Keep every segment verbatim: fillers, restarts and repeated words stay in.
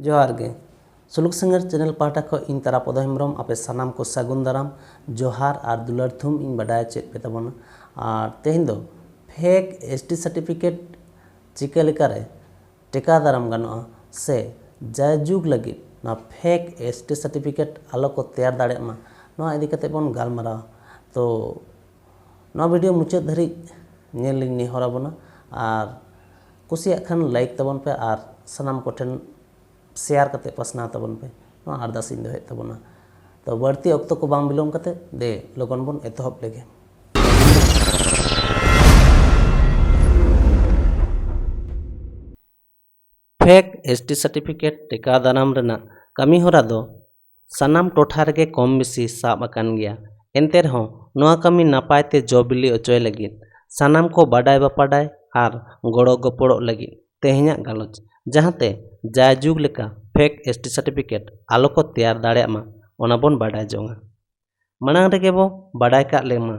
ᱡᱚᱦᱟᱨ ᱜᱮ᱾ ᱥᱩᱞᱩᱠ ᱥᱤᱝᱜᱟᱨ ᱪᱮᱱᱮᱞ ᱯᱟᱦᱴᱟ ᱠᱷᱚᱱ ᱤᱧ ᱛᱟᱨᱟᱯᱚᱫᱚ ᱦᱮᱢᱵᱨᱚᱢ ᱟᱯᱮ ᱥᱟᱱᱟᱢ ᱠᱚ ᱥᱟᱹᱜᱩᱱ ᱫᱟᱨᱟᱢ, ᱡᱚᱦᱟᱨ ᱟᱨ ᱫᱩᱞᱟᱹᱲ ᱛᱷᱩᱢ ᱤᱧ ᱵᱟᱰᱟᱭ ᱦᱚᱪᱚᱭᱮᱫ ᱯᱮ ᱛᱟᱵᱚᱱᱟ᱾ ᱟᱨ ᱛᱮᱦᱮᱧ ᱫᱚ ᱯᱷᱮᱠ ᱮᱥ ᱴᱤ ᱥᱟᱨᱴᱤᱯᱷᱤᱠᱮᱴ ᱪᱤᱠᱟᱹ ᱞᱮᱠᱟᱨᱮ ᱴᱮᱠᱟᱣ ᱫᱟᱨᱟᱢ ᱜᱟᱱᱚᱜᱼᱟ ᱥᱮ ᱡᱟᱭᱡᱩᱜᱽ ᱞᱟᱹᱜᱤᱫ ᱱᱚᱣᱟ ᱯᱷᱮᱠ ᱮᱥ ᱴᱤ ᱥᱟᱨᱴᱤᱯᱷᱤᱠᱮᱴ ᱟᱞᱚ ᱠᱚ ᱛᱮᱭᱟᱨ ᱫᱟᱲᱮᱭᱟᱜ ᱢᱟ, ᱱᱚᱣᱟ ᱤᱫᱤ ᱠᱟᱛᱮ ᱵᱚᱱ ᱜᱟᱞᱢᱟᱨᱟᱣᱟ᱾ ᱛᱚ ᱱᱚᱣᱟ ᱵᱷᱤᱰᱤᱭᱳ ᱢᱩᱪᱟᱹᱫ ᱫᱷᱟᱹᱨᱤᱡ ᱧᱮᱞ ᱞᱤᱧ ᱱᱮᱦᱚᱨ ᱟᱵᱚᱱᱟ, ᱟᱨ ᱠᱩᱥᱤᱭᱟᱜ ᱠᱷᱟᱱ ᱞᱟᱭᱤᱠ ᱛᱟᱵᱚᱱ ᱯᱮ ᱟᱨ ᱥᱟᱱᱟᱢ ᱠᱚᱴᱷᱮᱱ ᱥᱮᱭᱟᱨ ᱠᱟᱛᱮ ᱯᱟᱥᱱᱟᱣ ᱛᱟᱵᱚᱱ ᱯᱮ, ᱱᱚᱣᱟ ᱟᱨᱫᱟᱥ ᱤᱧ ᱫᱚᱦᱚᱭᱮᱫ ᱛᱟᱵᱚᱱᱟ᱾ ᱛᱚ ᱵᱟᱹᱲᱛᱤ ᱚᱠᱛᱚ ᱠᱚ ᱵᱟᱝ ᱵᱤᱞᱚᱢ ᱠᱟᱛᱮ ᱫᱮ ᱞᱚᱜᱚᱱ ᱵᱚᱱ ᱮᱛᱚᱦᱚᱵ ᱞᱮᱜᱮ᱾ ᱯᱷᱮᱠ ᱮᱥ ᱴᱤ ᱥᱟᱨᱴᱤᱯᱷᱤᱠᱮᱴ ᱴᱮᱠᱟᱣ ᱫᱟᱨᱟᱢ ᱨᱮᱱᱟᱜ ᱠᱟᱹᱢᱤᱦᱚᱨᱟ ᱫᱚ ᱥᱟᱱᱟᱢ ᱴᱚᱴᱷᱟ ᱨᱮᱜᱮ ᱠᱚᱢ ᱵᱮᱥᱤ ᱥᱟᱵ ᱟᱠᱟᱱ ᱜᱮᱭᱟ᱾ ᱮᱱᱛᱮ ᱨᱮᱦᱚᱸ ᱱᱚᱣᱟ ᱠᱟᱹᱢᱤ ᱱᱟᱯᱟᱭ ᱛᱮ ᱡᱚ ᱵᱤᱞᱤ ᱚᱪᱚᱭ ᱞᱟᱹᱜᱤᱫ ᱥᱟᱱᱟᱢ ᱠᱚ ᱵᱟᱰᱟᱭ ᱵᱟᱯᱟᱰᱟᱭ ᱟᱨ ᱜᱚᱲᱚ ᱜᱚᱯᱚᱲᱚᱜ ᱞᱟᱹᱜᱤᱫ ᱛᱮᱦᱮᱧᱟᱜ ᱜᱟᱞᱚᱪ, ᱡᱟᱦᱟᱸᱛᱮ ᱡᱟᱭᱡᱩᱜᱽ ᱞᱮᱠᱟ ᱯᱷᱮᱠ ᱮᱥ ᱴᱤ ᱥᱟᱨᱴᱤᱯᱷᱤᱠᱮᱴ ᱟᱞᱚ ᱠᱚ ᱛᱮᱭᱟᱨ ᱫᱟᱲᱮᱭᱟᱜ ᱢᱟ, ᱚᱱᱟ ᱵᱚᱱ ᱵᱟᱰᱟᱭ ᱡᱚᱝᱟ᱾ ᱢᱟᱲᱟᱝ ᱨᱮᱜᱮ ᱵᱚ ᱵᱟᱰᱟᱭ ᱠᱟᱜ ᱞᱮᱢᱟ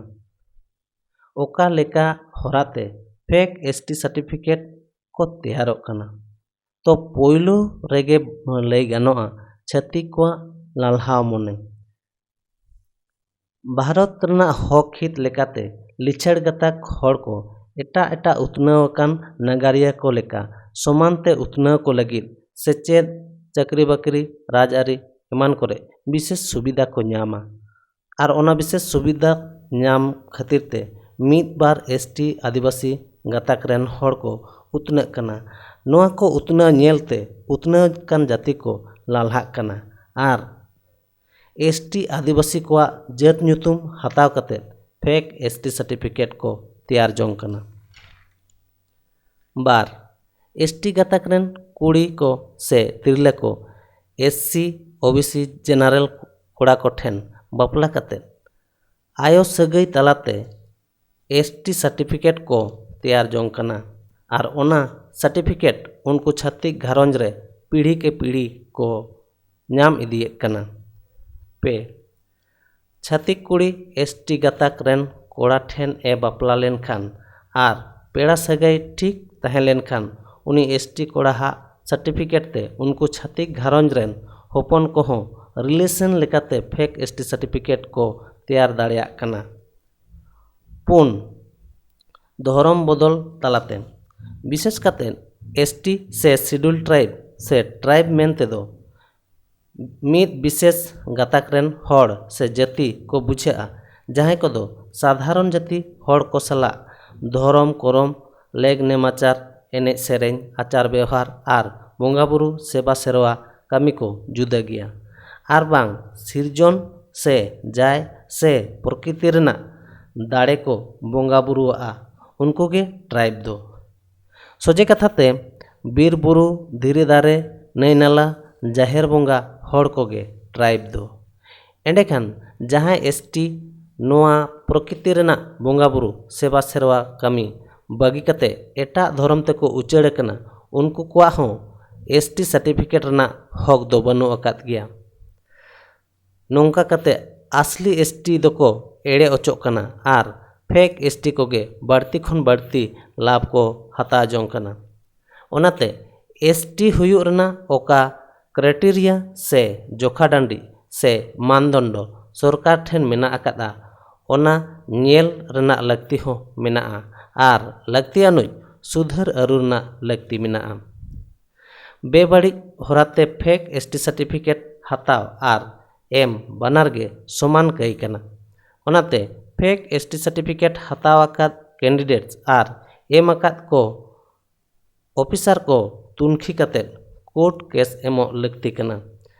ᱚᱠᱟ ᱞᱮᱠᱟ ᱦᱚᱨᱟᱛᱮ ᱯᱷᱮᱠ ᱮᱥ ᱴᱤ ᱥᱟᱨᱴᱤᱯᱷᱤᱠᱮᱴ ᱠᱚ ᱛᱮᱭᱟᱨᱚᱜ ᱠᱟᱱᱟ᱾ ᱛᱚ ᱯᱳᱭᱞᱳ ᱨᱮᱜᱮ ᱞᱟᱹᱭ ᱜᱟᱱᱚᱜᱼᱟ ᱪᱷᱟᱹᱛᱤᱠ ᱠᱚᱣᱟᱜ ᱞᱟᱞᱦᱟᱣ ᱢᱚᱱᱮ᱾ ᱵᱷᱟᱨᱚᱛ ᱨᱮᱱᱟᱜ ᱦᱚᱠ ᱦᱤᱛ ᱞᱮᱠᱟᱛᱮ ᱞᱤᱪᱟᱹᱲ ᱜᱟᱛᱟᱠ ᱦᱚᱲ ᱠᱚ ᱮᱴᱟᱜ ᱮᱴᱟᱜ ᱩᱛᱱᱟᱹᱣ ᱟᱠᱟᱱ ᱱᱟᱜᱟᱨᱤᱭᱟᱹ ᱠᱚ ᱞᱮᱠᱟ ᱥᱚᱢᱟᱱ ᱛᱮ ᱩᱛᱱᱟᱹᱣ ᱠᱚ ᱞᱟᱹᱜᱤᱫ ᱥᱮᱪᱮᱫ, ᱪᱟᱹᱠᱨᱤ ᱵᱟᱹᱠᱨᱤ, ᱨᱟᱡᱽᱟᱹᱨᱤ ᱮᱢᱟᱱ ᱠᱚᱨᱮ ᱵᱤᱥᱮᱥ ᱥᱩᱵᱤᱫᱷᱟ ᱠᱚ ᱧᱟᱢᱟ᱾ ᱟᱨ ᱚᱱᱟ ᱵᱤᱥᱮᱥ ᱥᱩᱵᱤᱫᱷᱟ ᱧᱟᱢ ᱠᱷᱟᱹᱛᱤᱨ ᱛᱮ ᱢᱤᱫ ᱵᱟᱨ ᱮᱥ ᱴᱤ ᱟᱹᱫᱤᱵᱟᱹᱥᱤ ᱜᱟᱛᱟᱠ ᱨᱮᱱ ᱦᱚᱲ ᱠᱚ ᱩᱛᱱᱟᱹᱜ ᱠᱟᱱᱟ᱾ ᱱᱚᱣᱟ ᱠᱚ ᱩᱛᱱᱟᱹᱣ ᱧᱮᱞ ᱛᱮ ᱩᱛᱱᱟᱹᱣ ᱟᱠᱟᱱ ᱡᱟᱹᱛᱤ ᱠᱚ ᱞᱟᱞᱦᱟᱜ ᱠᱟᱱᱟ ᱟᱨ ᱮᱥ ᱴᱤ ᱟᱹᱫᱤᱵᱟᱹᱥᱤ ᱠᱚᱣᱟᱜ ᱡᱟᱹᱛ ᱧᱩᱛᱩᱢ ᱦᱟᱛᱟᱣ ᱠᱟᱛᱮ ᱯᱷᱮᱠ ᱮᱥ ᱴᱤ ᱥᱟᱨᱴᱤᱯᱷᱤᱠᱮᱴ ᱠᱚ ᱛᱮᱭᱟᱨ ᱡᱚᱝ ᱠᱟᱱᱟ᱾ ᱵᱟᱨ, ᱮᱥ ᱴᱤ ᱜᱟᱛᱟᱠ ᱨᱮᱱ ᱠᱩᱲᱤ ᱠᱚ ᱥᱮ ᱛᱤᱨᱞᱟᱹ ᱠᱚ S C, O B C, general ᱠᱚᱲᱟ ᱠᱚ ᱴᱷᱮᱱ ᱵᱟᱯᱞᱟ ᱠᱟᱛᱮ ᱟᱭᱳ ᱥᱟᱹᱜᱟᱹᱭ ᱛᱟᱞᱟᱛᱮ ᱮᱥ ᱴᱤ ᱥᱟᱨᱴᱤᱯᱷᱤᱠᱮᱴ ᱠᱚ ᱛᱮᱭᱟᱨ ᱡᱚᱝ ᱠᱟᱱᱟ ᱟᱨ ᱚᱱᱟ ᱥᱟᱨᱴᱤᱯᱷᱤᱠᱮᱴ ᱩᱱᱠᱩ ᱪᱷᱟᱹᱛᱤᱠ ᱜᱷᱟᱨᱚᱸᱡᱽ ᱨᱮ ᱯᱤᱲᱦᱤ ᱠᱮ ᱯᱤᱲᱦᱤ ᱠᱚ ᱧᱟᱢ ᱤᱫᱤᱭᱮᱫ ᱠᱟᱱᱟ᱾ ᱯᱮ, ᱪᱷᱟᱹᱛᱤᱠ ᱠᱩᱲᱤ ᱮᱥ ᱴᱤ ᱜᱟᱛᱟᱠ ᱨᱮᱱ ᱠᱚᱲᱟ ᱴᱷᱮᱱ ᱮ ᱵᱟᱯᱞᱟ ᱞᱮᱱᱠᱷᱟᱱ ᱟᱨ ᱯᱮᱲᱟ ᱥᱟᱹᱜᱟᱹᱭ ᱴᱷᱤᱠ ᱛᱟᱦᱮᱸ ᱞᱮᱱᱠᱷᱟᱱ ᱩᱱᱤ ᱮᱥ ᱴᱤ ᱠᱚᱲᱟ ᱦᱟᱜ ᱥᱟᱨᱴᱤᱯᱷᱤᱠᱮᱴ ᱛᱮ ᱩᱱᱠᱩ ᱪᱷᱟᱹᱛᱤᱠ ᱜᱷᱟᱨᱚᱸᱡᱽ ᱨᱮᱱ ᱦᱚᱯᱚᱱ ᱠᱚᱦᱚᱸ ᱨᱤᱞᱮᱥᱚᱱ ᱞᱮᱠᱟᱛᱮ ᱯᱷᱮᱠ ᱮᱥ ᱴᱤ ᱥᱟᱨᱴᱤᱯᱷᱤᱠᱮᱴ ᱠᱚ ᱛᱮᱭᱟᱨ ᱫᱟᱲᱮᱭᱟᱜ ᱠᱟᱱᱟ᱾ ᱯᱩᱱ, ᱫᱷᱚᱨᱚᱢ ᱵᱚᱫᱚᱞ ᱛᱟᱞᱟᱛᱮ᱾ ᱵᱤᱥᱮᱥ ᱠᱟᱛᱮ ᱮᱥ ᱴᱤ ᱥᱮ ᱥᱤᱰᱩᱞ ᱴᱨᱟᱭᱤᱵᱽ ᱥᱮ ᱴᱨᱟᱭᱤᱵᱽ ᱢᱮᱱ ᱛᱮᱫᱚ ᱢᱤᱫ ᱵᱤᱥᱮᱥ ᱜᱟᱛᱟᱠ ᱨᱮᱱ ᱦᱚᱲ ᱥᱮ ᱡᱟᱹᱛᱤ ᱠᱚ ᱵᱩᱡᱷᱟᱹᱜᱼᱟ, ᱡᱟᱦᱟᱸᱭ ᱠᱚᱫᱚ ᱥᱟᱫᱷᱟᱨᱚᱱ ᱡᱟᱹᱛᱤ ᱦᱚᱲ ᱠᱚ ᱥᱟᱞᱟᱜ ᱫᱷᱚᱨᱚᱢ ᱠᱚᱨᱚᱢ, ᱞᱮᱜᱽ ᱱᱮᱢᱟᱪᱟᱨ, ᱮᱱᱮᱡ ᱥᱮᱨᱮᱧ, ᱟᱪᱟᱨ ᱵᱮᱣᱦᱟᱨ ᱟᱨ ᱵᱚᱸᱜᱟ ᱵᱩᱨᱩ ᱥᱮᱵᱟ ᱥᱮᱨᱣᱟ ᱠᱟᱹᱢᱤ ᱠᱚ ᱡᱩᱫᱟᱹ ᱜᱮᱭᱟ᱾ ᱟᱨ ᱵᱟᱝ ᱥᱤᱨᱡᱚᱱ ᱥᱮ ᱡᱟᱭ ᱥᱮ ᱯᱨᱚᱠᱨᱤᱛᱤ ᱨᱮᱱᱟᱜ ᱫᱟᱲᱮ ᱠᱚ ᱵᱚᱸᱜᱟ ᱵᱩᱨᱩᱣᱟᱜᱼᱟ, ᱩᱱᱠᱩ ᱜᱮ ᱴᱨᱟᱭᱤᱵᱽ ᱫᱚ᱾ ᱥᱚᱡᱷᱮ ᱠᱟᱛᱷᱟ ᱛᱮ, ᱵᱤᱨ ᱵᱩᱨᱩ, ᱫᱷᱤᱨᱤ ᱫᱟᱨᱮ, ᱱᱟᱹᱭ ᱱᱟᱞᱟ, ᱡᱟᱦᱮᱨ ᱵᱚᱸᱜᱟ ᱦᱚᱲ ᱠᱚᱜᱮ ᱴᱨᱟᱭᱤᱵᱽ ᱫᱚ᱾ ᱮᱸᱰᱮᱠᱷᱟᱱ ᱡᱟᱦᱟᱸᱭ ᱮᱥ ᱴᱤ ᱱᱚᱣᱟ ᱯᱨᱚᱠᱨᱤᱛᱤ ᱨᱮᱱᱟᱜ ᱵᱚᱸᱜᱟ ᱵᱩᱨᱩ ᱥᱮᱵᱟ ᱥᱮᱨᱣᱟ ᱠᱟᱹᱢᱤ ᱵᱟᱹᱜᱤ ᱠᱟᱛᱮ ᱮᱴᱟᱜ ᱫᱷᱚᱨᱚᱢ ᱛᱮᱠᱚ ᱩᱪᱟᱹᱲ ᱟᱠᱟᱱᱟ, ᱩᱱᱠᱩ ᱠᱚᱣᱟᱜ ᱦᱚᱸ ᱮᱥ ᱴᱤ ᱥᱟᱨᱴᱤᱯᱷᱤᱠᱮᱴ ᱨᱮᱱᱟᱜ ᱦᱚᱠ ᱫᱚ ᱵᱟᱹᱱᱩᱜ ᱟᱠᱟᱫ ᱜᱮᱭᱟ᱾ ᱱᱚᱝᱠᱟ ᱠᱟᱛᱮ ᱟᱥᱞᱤ ᱮᱥ ᱴᱤ ᱫᱚᱠᱚ ᱮᱲᱮ ᱚᱪᱚᱜ ᱠᱟᱱᱟ ᱟᱨ ᱯᱷᱮᱠ ᱮᱥ ᱴᱤ ᱠᱚᱜᱮ ᱵᱟᱹᱲᱛᱤ ᱠᱷᱚᱱ ᱵᱟᱹᱲᱛᱤ ᱞᱟᱵᱷ ᱠᱚ ᱦᱟᱛᱟᱣ ᱡᱚᱝ ᱠᱟᱱᱟ᱾ ᱚᱱᱟᱛᱮ ᱮᱥ ᱴᱤ ᱦᱩᱭᱩᱜ ᱨᱮᱱᱟᱜ ᱚᱠᱟ ᱠᱨᱟᱭᱴᱮᱨᱤᱭᱟ ᱥᱮ ᱡᱚᱠᱷᱟ ᱰᱟᱹᱰᱤ ᱥᱮ ᱢᱟᱱᱫᱚᱱᱰᱚ ᱥᱚᱨᱠᱟᱨ ᱴᱷᱮᱱ ᱢᱮᱱᱟᱜ ᱟᱠᱟᱫᱼᱟ, ᱚᱱᱟ ᱧᱮᱞ ᱨᱮᱱᱟᱜ ᱞᱟᱹᱠᱛᱤ ᱦᱚᱸ ᱢᱮᱱᱟᱜᱼᱟ ᱟᱨ ᱞᱟᱹᱠᱛᱤ ᱟᱹᱱᱩᱡ ᱥᱩᱫᱷᱟᱹᱨ ᱟᱹᱨᱩ ᱨᱮᱱᱟᱜ ᱞᱟᱹᱠᱛᱤ ᱢᱮᱱᱟᱜᱼᱟ᱾ ᱵᱮᱵᱟᱹᱲᱤᱡ ᱦᱚᱨᱟᱛᱮ ᱯᱷᱮᱠ ᱮᱥ ᱴᱤ ᱥᱟᱨᱴᱤᱯᱷᱤᱠᱮᱴ ᱦᱟᱛᱟᱣ ᱟᱨ ᱮᱢ ᱵᱟᱱᱟᱨ ᱜᱮ ᱥᱚᱢᱟᱱ ᱠᱟᱹᱭ ᱠᱟᱱᱟ᱾ ᱚᱱᱟᱛᱮ ᱯᱷᱮᱠ ᱮᱥ ᱴᱤ ᱥᱟᱨᱴᱤᱯᱷᱤᱠᱮᱴ ᱦᱟᱛᱟᱣ ᱟᱠᱟᱫ ᱠᱮᱱᱰᱤᱰᱮᱴᱥ ᱟᱨ ᱮᱢ ᱟᱠᱟᱫ ᱠᱚ ᱚᱯᱷᱤᱥᱟᱨ ᱠᱚ ᱛᱩᱱᱠᱷᱤ ᱠᱟᱛᱮ ᱠᱳᱨᱴ ᱠᱮᱥ ᱮᱢᱚᱜ ᱞᱟᱹᱠᱛᱤ ᱠᱟᱱᱟ᱾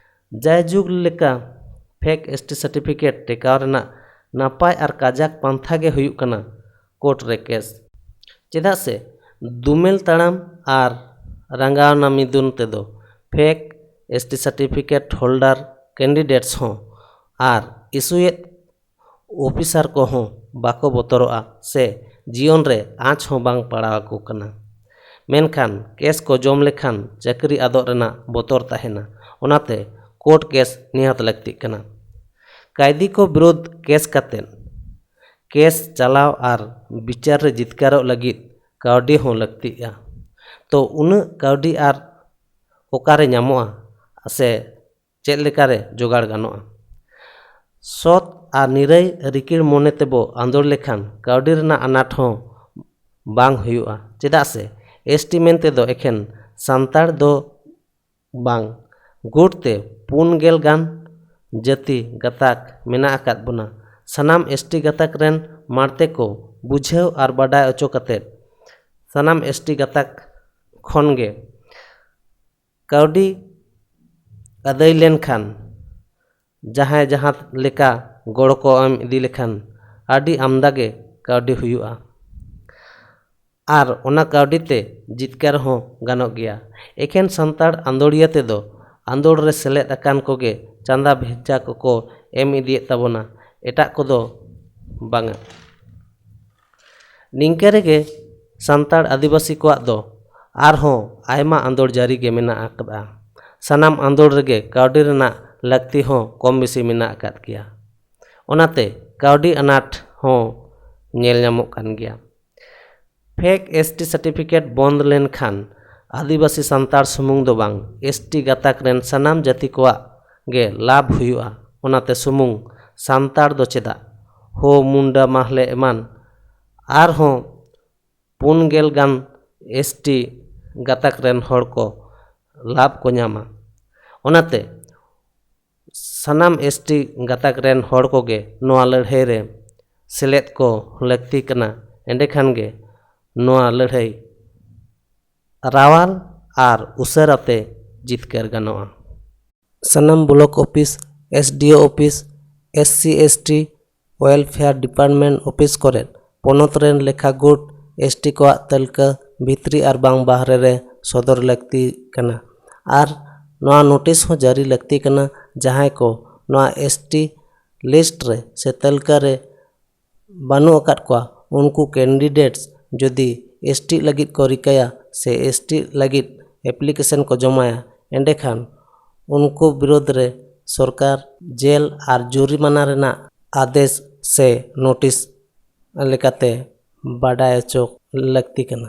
ᱡᱟᱭᱡᱩᱜᱽ ᱞᱮᱠᱟ ᱯᱷᱮᱠ ᱮᱥ ᱴᱤ ᱥᱟᱨᱴᱤᱯᱷᱤᱠᱮᱴ ᱴᱮᱠᱟᱣ ᱨᱮᱱᱟᱜ ᱱᱟᱯᱟᱭ ᱟᱨ ᱠᱟᱡᱟᱠ ᱯᱟᱱᱛᱷᱟ ᱜᱮ ᱦᱩᱭᱩᱜ ᱠᱟᱱᱟ ᱠᱳᱨᱴ ᱨᱮ ᱠᱮᱥ᱾ ᱪᱮᱫᱟᱜ ᱥᱮ ᱫᱩᱢᱮᱞ ᱛᱟᱲᱟᱢ ᱟᱨ ᱨᱟᱸᱜᱟᱣᱱᱟ ᱢᱤᱫᱩᱱ ᱛᱮᱫᱚ fake S T certificate holder candidates ᱦᱚᱸ ᱟᱨ ᱤᱥᱩᱭᱮᱫ ᱚᱯᱷᱤᱥᱟᱨ ᱠᱚᱦᱚᱸ ᱵᱟᱠᱚ ᱵᱚᱛᱚᱨᱚᱜᱼᱟ ᱥᱮ ᱡᱤᱭᱚᱱ ᱨᱮ ᱟᱸᱪ ᱦᱚᱸ ᱵᱟᱝ ᱯᱟᱲᱟᱣ ᱟᱠᱚ ᱠᱟᱱᱟ᱾ ᱢᱮᱱᱠᱷᱟᱱ ᱠᱮᱥ ᱠᱚ ᱡᱚᱢ ᱞᱮᱠᱷᱟᱱ ᱪᱟᱹᱠᱨᱤ ᱟᱫᱚᱜ ᱨᱮᱱᱟᱜ ᱵᱚᱛᱚᱨ ᱛᱟᱦᱮᱱᱟ, ᱚᱱᱟᱛᱮ ᱠᱳᱨᱴ ᱠᱮᱥ ᱱᱤᱦᱟᱹᱛ ᱞᱟᱹᱠᱛᱤᱜ ᱠᱟᱱᱟ᱾ ᱠᱟᱭᱫᱤ ᱠᱚ ᱵᱤᱨᱩᱫᱷ ᱠᱮᱥ ᱠᱟᱛᱮ ᱠᱮᱥ ᱪᱟᱞᱟᱣ ᱟᱨ ᱵᱤᱪᱟᱹᱨ ᱨᱮ ᱡᱤᱛᱠᱟᱹᱨᱚᱜ ᱞᱟᱹᱜᱤᱫ ᱠᱟᱹᱣᱰᱤ ᱦᱚᱸ ᱞᱟᱹᱠᱛᱤᱜᱼᱟ᱾ ᱛᱚ ᱩᱱᱟᱹᱜ ᱠᱟᱹᱣᱰᱤ ᱟᱨ ᱚᱠᱟᱨᱮ ᱧᱟᱢᱚᱜᱼᱟ ᱥᱮ ᱪᱮᱫ ᱞᱮᱠᱟᱨᱮ ᱡᱚᱜᱟᱲ ᱜᱟᱱᱚᱜᱼᱟ? ᱥᱚᱛ ᱟᱨ ᱱᱤᱨᱟᱹᱭ ᱨᱤᱠᱤᱲ ᱢᱚᱱᱮ ᱛᱮᱵᱚ ᱟᱸᱫᱳᱲ ᱞᱮᱠᱷᱟᱱ ᱠᱟᱹᱣᱰᱤ ᱨᱮᱱᱟᱜ ᱟᱱᱟᱴ ᱦᱚᱸ ᱵᱟᱝ ᱦᱩᱭᱩᱜᱼᱟ᱾ ᱪᱮᱫᱟᱜ ᱥᱮ ᱮᱥᱴᱤ ᱢᱮᱱᱛᱮ ᱫᱚ ᱮᱠᱷᱮᱱ ᱥᱟᱱᱛᱟᱲ ᱫᱚ ᱵᱟᱝ, ᱜᱩᱴ ᱛᱮ ᱯᱩᱱ ᱜᱮᱞ ᱜᱟᱱ ᱡᱟᱹᱛᱤ ᱜᱟᱛᱟᱠ ᱢᱮᱱᱟᱜ ᱟᱠᱟᱫ ᱵᱚᱱᱟ᱾ ᱥᱟᱱᱟᱢ ᱮᱥᱴᱤ ᱜᱟᱛᱟᱠ ᱨᱮᱱ ᱢᱟᱲᱛᱮ ᱠᱚ ᱵᱩᱡᱷᱟᱹᱣ ᱟᱨ ᱵᱟᱰᱟᱭ ᱦᱚᱪᱚ ᱠᱟᱛᱮ ᱥᱟᱱᱟᱢ ᱮᱥᱴᱤ ᱜᱟᱛᱟᱠ ᱠᱷᱚᱱ ᱜᱮ ᱠᱟᱹᱣᱰᱤ ᱟᱹᱫᱟᱹᱭ ᱞᱮᱱᱠᱷᱟᱱ, ᱡᱟᱦᱟᱸᱭ ᱡᱟᱦᱟᱸ ᱞᱮᱠᱟ ᱜᱚᱲᱚ ᱠᱚ ᱮᱢ ᱤᱫᱤ ᱞᱮᱠᱷᱟᱱ ᱟᱹᱰᱤ ᱟᱢᱫᱟ ᱜᱮ ᱠᱟᱹᱣᱰᱤ ᱦᱩᱭᱩᱜᱼᱟ᱾ ᱟᱨ ᱚᱱᱟ ᱠᱟᱹᱣᱰᱤ ᱛᱮ ᱡᱤᱛᱠᱟᱹᱨ ᱦᱚᱸ ᱜᱟᱱᱚᱜ ᱜᱮᱭᱟ᱾ ᱮᱠᱷᱮᱱ ᱥᱟᱱᱛᱟᱲ ᱟᱸᱫᱳᱲᱤᱭᱟᱹ ᱛᱮᱫᱚ ᱟᱸᱫᱳᱲ ᱨᱮ ᱥᱮᱞᱮᱫ ᱟᱠᱟᱱ ᱠᱚᱜᱮ ᱪᱟᱸᱫᱟ ᱵᱷᱮᱡᱟ ᱠᱚᱠᱚ ᱮᱢ ᱤᱫᱤᱭᱮᱫ ᱛᱟᱵᱚᱱᱟ, ᱮᱴᱟᱜ ᱠᱚᱫᱚ ᱵᱟᱝᱟ᱾ ᱱᱤᱝᱠᱟᱹ ᱨᱮᱜᱮ ᱥᱟᱱᱛᱟᱲ ᱟᱹᱫᱤᱵᱟᱹᱥᱤ ᱠᱚᱣᱟᱜ ᱫᱚ ᱟᱨᱦᱚᱸ ᱟᱭᱢᱟ ᱟᱸᱫᱳᱲ ᱡᱟᱹᱨᱤ ᱜᱮ ᱢᱮᱱᱟᱜ ᱟᱠᱟᱫᱼᱟ᱾ ᱥᱟᱱᱟᱢ ᱟᱸᱫᱳᱲ ᱨᱮᱜᱮ ᱠᱟᱹᱣᱰᱤ ᱨᱮᱱᱟᱜ ᱞᱟᱹᱠᱛᱤ ᱦᱚᱸ ᱠᱚᱢ ᱵᱮᱥᱤ ᱢᱮᱱᱟᱜ ᱟᱠᱟᱫ ᱜᱮᱭᱟ᱾ ᱚᱱᱟᱛᱮ ᱠᱟᱹᱣᱰᱤ ᱟᱱᱟᱴ ᱦᱚᱸ ᱧᱮᱞ ᱧᱟᱢᱚᱜ ᱠᱟᱱ ᱜᱮᱭᱟ᱾ ᱯᱷᱮᱠ ᱮᱥᱴᱤ ᱥᱟᱨᱴᱤᱯᱷᱤᱠᱮᱴ ᱵᱚᱱᱫ ᱞᱮᱱᱠᱷᱟᱱ ᱟᱹᱫᱤᱵᱟᱹᱥᱤ ᱥᱟᱱᱛᱟᱲ ᱥᱩᱢᱩᱝ ᱫᱚ ᱵᱟᱝ, ᱮᱥᱴᱤ ᱜᱟᱛᱟᱠ ᱨᱮᱱ ᱥᱟᱱᱟᱢ ᱡᱟᱹᱛᱤ ᱠᱚᱣᱟᱜ ᱜᱮ ᱞᱟᱵᱷ ᱦᱩᱭᱩᱜᱼᱟ᱾ ᱚᱱᱟᱛᱮ ᱥᱩᱢᱩᱝ ᱥᱟᱱᱛᱟᱲ ᱫᱚ ᱪᱮᱫᱟᱜ, ᱦᱳ, ᱢᱩᱱᱰᱟ, ᱢᱟᱦᱞᱮ ᱮᱢᱟᱱ ᱟᱨᱦᱚᱸ ᱯᱩᱱ ᱜᱮᱞ ᱜᱟᱱ ᱮᱥᱴᱤ ᱜᱟᱛᱟᱠ ᱨᱮᱱ ᱦᱚᱲ ᱠᱚ ᱞᱟᱵᱷ ᱠᱚ ᱧᱟᱢᱟ᱾ ᱚᱱᱟᱛᱮ ᱥᱟᱱᱟᱢ ᱮᱥᱴᱤ ᱜᱟᱛᱟᱠ ᱨᱮᱱ ᱦᱚᱲ ᱠᱚᱜᱮ ᱱᱚᱣᱟ ᱞᱟᱹᱲᱦᱟᱹᱭ ᱨᱮ ᱥᱮᱞᱮᱫ ᱠᱚ ᱞᱟᱹᱠᱛᱤ ᱠᱟᱱᱟ᱾ ᱮᱸᱰᱮᱠᱷᱟᱱ ᱜᱮ ᱱᱚᱣᱟ ᱞᱟᱹᱲᱦᱟᱹᱭ ᱨᱟᱣᱟᱞ ᱟᱨ ᱩᱥᱟᱹᱨᱟᱛᱮ ᱡᱤᱛᱠᱟᱹᱨ ᱜᱟᱱᱚᱜᱼᱟ᱾ ᱥᱟᱱᱟᱢ block office, SDO office, SC ST welfare department office ᱠᱚᱨᱮ ᱯᱚᱱᱚᱛ ᱨᱮᱱ ᱞᱮᱠᱷᱟ ᱜᱩᱴ ᱮᱥᱴᱤ ᱠᱚᱣᱟᱜ ᱛᱟᱹᱞᱠᱟᱹ ᱵᱷᱤᱛᱨᱤ ᱟᱨ ᱵᱟᱝ ᱵᱟᱦᱨᱮ ᱨᱮ ᱥᱚᱫᱚᱨ ᱞᱟᱹᱠᱛᱤ ᱠᱟᱱᱟ᱾ ᱟᱨ ᱱᱚᱣᱟ ᱱᱳᱴᱤᱥ ᱦᱚᱸ ᱡᱟᱹᱨᱤ ᱞᱟᱹᱠᱛᱤ ᱠᱟᱱᱟ, ᱡᱟᱦᱟᱸᱭ ᱠᱚ ᱱᱚᱣᱟ ᱮᱥᱴᱤ ᱞᱤᱥᱴ ᱨᱮ ᱥᱮ ᱛᱟᱹᱞᱠᱟᱹ ᱨᱮ ᱵᱟᱹᱱᱩᱜ ᱟᱠᱟᱫ ᱠᱚᱣᱟ, ᱩᱱᱠᱩ ᱠᱮᱱᱰᱤᱰᱮᱴᱥ ᱡᱩᱫᱤ ᱮᱥᱴᱤ ᱞᱟᱹᱜᱤᱫ ᱠᱚ ᱨᱤᱠᱟᱹᱭᱟ ᱥᱮ ᱮᱥᱴᱤ ᱞᱟᱹᱜᱤᱫ ᱮᱯᱞᱤᱠᱮᱥᱚᱱ ᱠᱚ ᱡᱚᱢᱟᱭᱟ, ᱮᱸᱰᱮᱠᱷᱟᱱ ᱩᱱᱠᱩ ᱵᱤᱨᱳᱫᱷ ᱨᱮ ᱥᱚᱨᱠᱟᱨ ᱡᱮᱞ ᱟᱨ ᱡᱩᱨᱤᱢᱟᱱᱟ ᱨᱮᱱᱟᱜ ᱟᱫᱮᱥ ᱥᱮ ᱱᱳᱴᱤᱥ ᱞᱮᱠᱟᱛᱮ ᱵᱟᱰᱟᱭ ᱦᱚᱪᱚ ᱞᱟᱹᱠᱛᱤ ᱠᱟᱱᱟ᱾